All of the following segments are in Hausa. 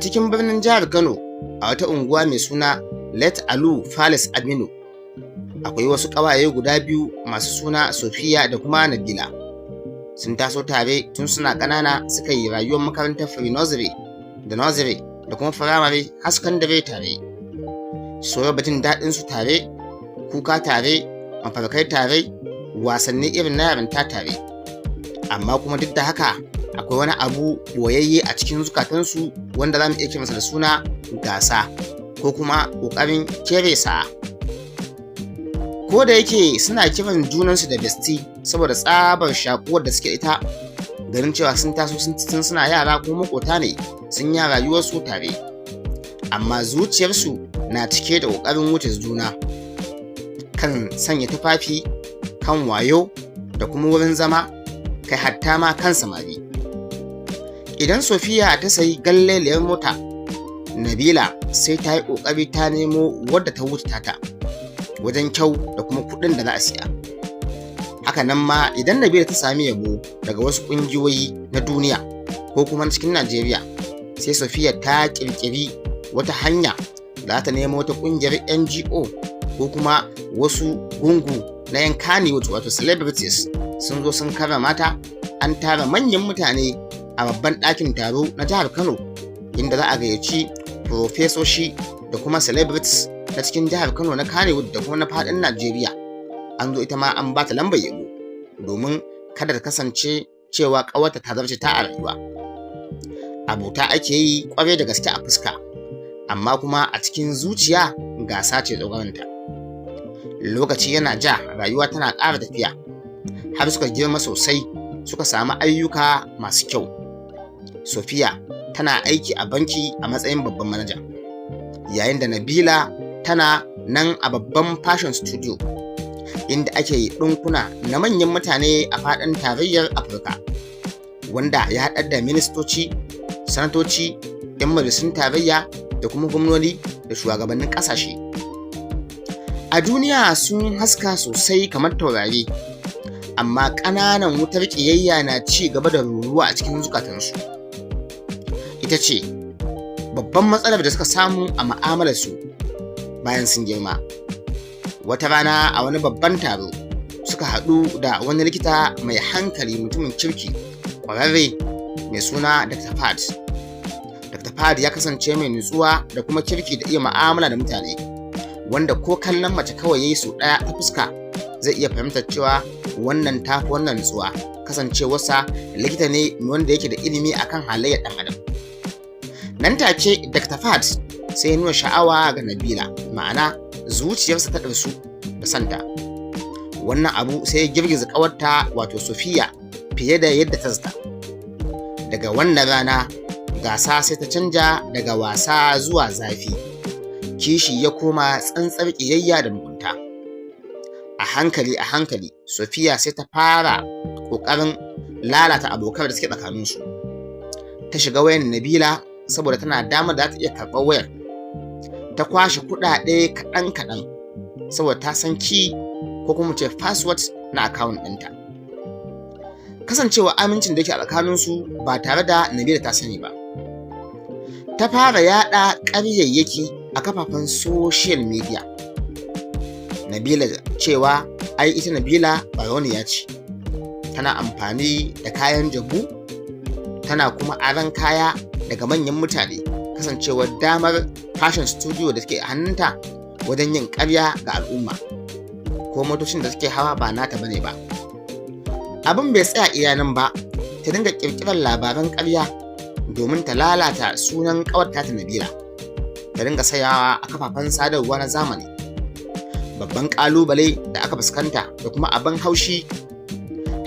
Cikin birnin jihar Kano, a wata unguwa mai suna Let Alu Palace Aminu, akwai wasu ƙawaye guda biyu masu suna Sofiya da kuma Nabila. Sun taso tare tun suna ƙanana, suka yi rayuwar makarantar pre-nursery da nursery da kuma firamare har sakandare tare. Su raba jin daɗin su tare, kuka tare, mafarkai tare, wasanni irin na yarinta tare. Amma kuma duk da haka, akwai wani abu ɓoyayye a cikin zukatansu wanda za mu iya kiransa da suna gasa ko kuma ƙoƙarin kere sa'a. Ko da yake suna kiran junansu da bestie saboda tsabar shakuwar da suke ita, ganin cewa sun taso tun suna yara ko makota ne, sun yi rayuwarsu tare. Amma zuciyarsu na cike da ƙoƙarin wuce juna kan sanya tufafi, kan wayo da kuma wurin zama, kai hatta ma kan samari. Idan Sofiya ta sayi galleliyar mota, Nabila sai ta yi ƙoƙari ta nemo wadda ta wuce tata wajen kyau da kuma kuɗin da za a siya. Haka nan ma idan Nabila ta sami yabo daga wasu ƙungiyoyi na duniya ko kuma na cikin Najeriya, sai Sofiya ta ƙirƙiri wata hanya da za ta nemo wata ƙungiyar NGO ko kuma wasu gungu na 'yan Kannywood, wato celebrities, sun zo sun karrama ta, an tara manyan mutane a babban ɗakin taro na jihar Kano, inda za a gayyaci profesoshi da kuma celebrities na cikin jihar Kano na Kannywood da kuma na faɗin Najeriya. An zo ita ma an ba ta lambar yabo domin kada ta kasance cewa ƙawarta ta zarce ta a rayuwa. Abota ake yi ƙwarai da gaske a fuska, amma kuma a cikin zuciya gasa ce tsagwaranta. Lokaci yana ja, rayuwa tana ƙara tafiya, har suka girma sosai, suka samu ayyuka masu kyau. Sofiya tana aiki a banki a matsayin babban manaja, yayin da Nabila tana nan a babban fashion studio inda ake ɗinkuna na manyan mutane a faɗin tarayyar Afirka, wanda ya haɗar da ministoci, sanatoci, 'yan majalisun tarayya da kuma gwamnoni da shugabannin ƙasashe. A duniya sun haska sosai kamar taurari, amma ƙananan wutar ƙiyayya na ci gaba da ruruwa a cikin zukatansu. Ita ce babban matsalar da suka samu a mu'amalarsu bayan sun girma. Wata rana a wani babban taro suka haɗu da wani likita mai hankali, mutumin kirki, ƙwararre, mai suna Dr. Fad. Dr. Fad ya kasance mai nutsuwa da kuma kirki da iya mu'amala da mutane, wanda ko kallon mace kawai yayi sau ɗaya ta fuska zai iya fahimtar cewa wannan tafi wannan nutsuwa, kasancewarsa likita ne wanda yake da ilimi akan halayyar ɗan adam. Nan take Dr. Fad sai ya nuna sha'awa ga Nabila, ma'ana zuciyarsa ta ɗarsu da santa. Wannan abu sai ya girgiza ƙawarta, wato Sofiya, fiye da yadda ta zata. Daga wannan rana gasa sai ta canja daga wasa zuwa zafi, kishi ya koma tsantsar ƙiyayya da mugunta. A hankali a hankali Sofiya sai ta fara ƙoƙarin lalata abokan da suke tsakaninsu. Ta shiga wayan Nabila saboda tana damar da za ta iya karɓar wayar, ta kwashe kuɗaɗe kaɗan-kaɗan saboda ta san key ko kuma ce password na account ɗinta. Kasancewa amincin da yake a tsakaninsu ba tare da Nabila ta sani ba, ta fara yaɗa ƙaryayyaki a kafafen social media Nabila cewa ai ita Nabila barauniya ce, tana amfani da kayan jabu, tana kuma aron kaya daga manyan mutane, kasancewar damar fashion studio da take a hannunta wajen yin ƙarya ga al'umma, ko motocin da suke hawa ba nata bane ba. Abin bai tsaya iya nan ba, ta dinga ƙirƙirar labaran ƙarya domin ta lalata sunan ƙawarta ta Nabila, ta dinga sayawa a kafafen sadarwa na zamani. Babban ƙalubale da aka fuskanta da kuma abin haushi,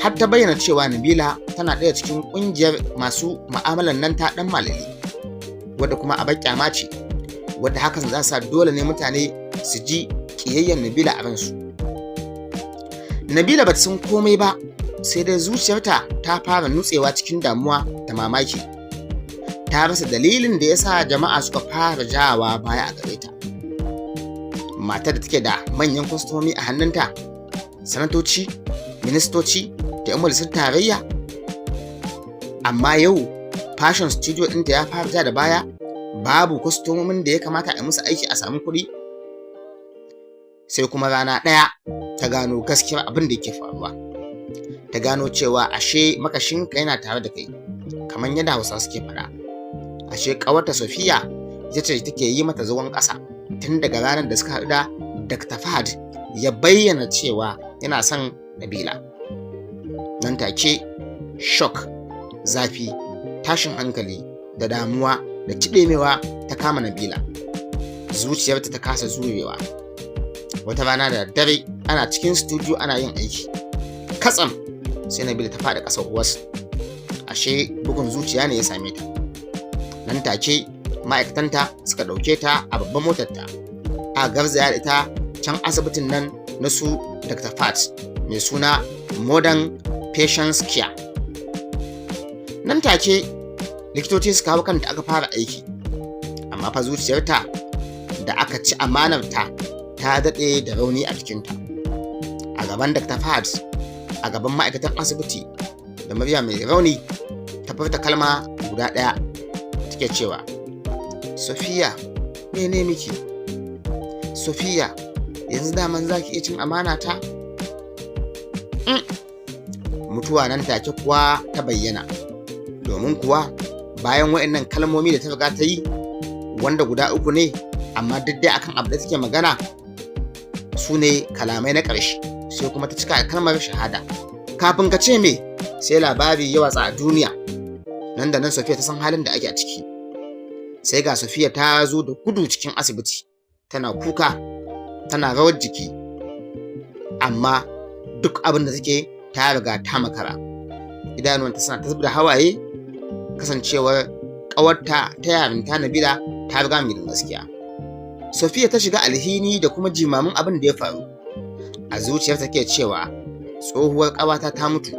har ta bayyana cewa Nabila tana ɗaya cikin ƙungiyar masu mu'amalar nan ta ɗan malali, wadda kuma abar kyama ce, wadda hakan za sa dole ne mutane su ji ƙiyayyar Nabila a ransu. Nabila bata san komai ba, sai dai zuciyarta ta fara nutsewa cikin damuwa da mamaki. Ta rasa dalilin da ya sa jama'a suka fara jawa baya a gare ta. Matar da take da manyan kwastomomi a hannunta, sanatoci, ministoci da 'yan majalisar tarayya, amma yau fashion studio ɗinta ya fara ja da baya. Babu kwastomomin da ya kamata a musu aiki a samu kuɗi. Sai kuma rana ɗaya ta gano gaskiyar abin da yake faruwa. Ta gano cewa ashe makashinka yana tare da kai, kamar yadda Hausa suke faɗa. Ashe ƙawarta Sofiya ita ce take yi mata zagon ƙasa tun daga ranar da suka haɗu da Dr. Fahad ya bayyana cewa yana son Nabila. Nan take shock, zafi, tashin hankali da damuwa da kiɗimewa ta kama Nabila. Zuciyarta ta kasa jurewa. Wata rana da dare ana cikin studio ana yin aiki. Katsam sai Nabila ta faɗi ƙasa wasu. Ashe bugun zuciya ne ya same ta. Nan take ma'aikatanta suka ɗauke ta a babban motarta. A garzaya da ita can asibitin nan na su Dr. Fat mai suna Modern Patients Care. Nan take likitoci suka hau kanta aka fara aiki. Amma fa zuciyarta da aka ci amanarta ta daɗe da rauni a jikinta. A gaban Dr. Fahad, a gaban ma'aikatan asibiti, da murya mai rauni ta furta kalma guda ɗaya, take cewa, "Sofiya, mene miki? Sofiya, yanzu daman za ki iya cin amana ta?" Mutuwa nan take kuwa ta bayyana, domin kuwa bayan waɗannan kalmomi da ta riga ta yi, wanda guda uku ne, amma duk dai akan abu da take magana, su ne kalamai na ƙarshe, sai kuma ta cika kalmar shahada. Kafin ka ce me, sai labari ya watsa a duniya. Nan da nan Sofiya ta san halin da ake a ciki. Sai ga Sofiya ta zo da gudu cikin asibiti, tana kuka, tana rawar jiki, amma duk abin da take ta riga ta makara. Idanuwanta suna ta da hawaye, kasancewar ƙawarta ta yarinta Nabila ta riga mu gaskiya. Sofiya ta shiga alhini da kuma jimamin abin da ya faru. A zuciyarta take cewa, "Tsohuwar ƙawata ta mutu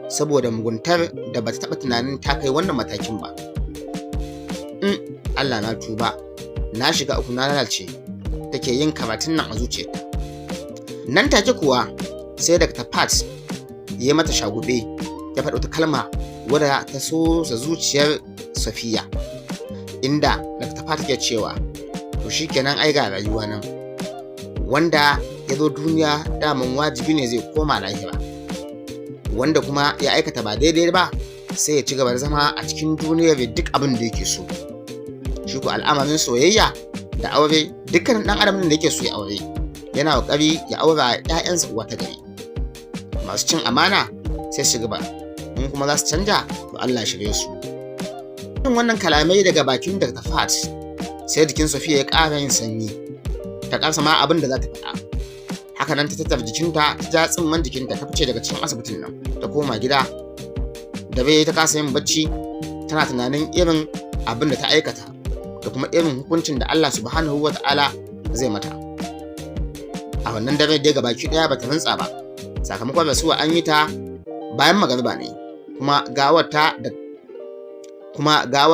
saboda muguntar da bata taɓa tunanin ta kai wannan matakin ba. Allah na tuba, na shiga uku, na lalace," take yin karatun nan a zuciyarta. Nan take kuwa sai Dr. Pat ya mata shagube, ya faɗi wata kalma wadda ta sosa zuciyar Safiya, inda Dr. Pat ke cewa, "To shikenan, ai ga rayuwa nan. Wanda ya zo duniya daman wajibi ne zai koma lahira. Wanda kuma ya aikata ba daidai ba sai ya ci gaba da zama a cikin duniyar duk abin da yake so. Shi ko al'amarin soyayya da aure, dukkanin ɗan adam da yake so ya aure yana ƙoƙari ya aura ‘ya'yansa uwa ta gari. Masu cin amana sai su gaba, in kuma za su canja, to Allah shirye su." Yin wannan kalamai daga bakin Dr. Fat, sai jikin Sofiya ya ƙara yin sanyi. Ta ƙarsa ma abin da za ta faɗa. Haka nan ta tattara jikinta, ta ja tsimman jikinta, ta fice daga cikin asibitin nan, ta koma gida. Da bai ta kasa yin bacci, tana tunanin irin abin da ta aikata da kuma irin hukuncin da Allah Subhanahu wa Ta'ala zai mata. A wannan dare dai gabaki daya bata rintsa ba, sakamakon rasuwa an yi ta bayan magariba ne, kuma gawar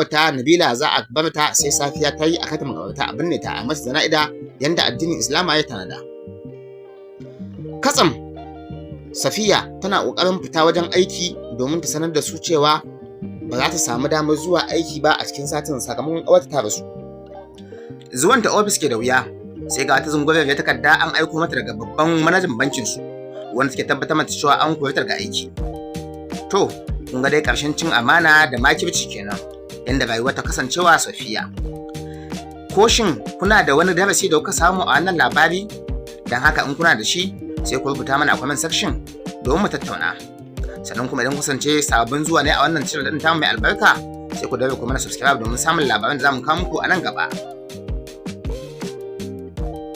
ta Nabila za a bar ta sai safiya ta yi a kata makabarta a binne ta, a masa jana'ida yanda addinin Islama ya tanada. Katsam Safiya tana ƙoƙarin fita wajen aiki domin ta sanar da su cewa ba za ta samu damar zuwa aiki ba a cikin satin, sakamakon ƙawarta ta rasu. Zuwanta ofis ke da wuya, sai ga wata zunguriyar takarda an aiko mata daga babban manajan bankin su, wanda take tabbatar mata cewa an kore ta daga aiki. To, kun ga dai ƙarshen cin amana da makirci kenan, yanda rayuwa ta kasancewa Safiya. Ko shin kuna da wani darasi da kuka samu a wannan labari? Don haka in kuna da shi, sai ku rubuta mana a comment section domin mu tattauna. Sannan kuma idan kasance sababbin zuwa ne a wannan channel din tamu mai albarka, sai ku daure ku mana subscribe domin samun labaran da zamu kawo muku a nan gaba.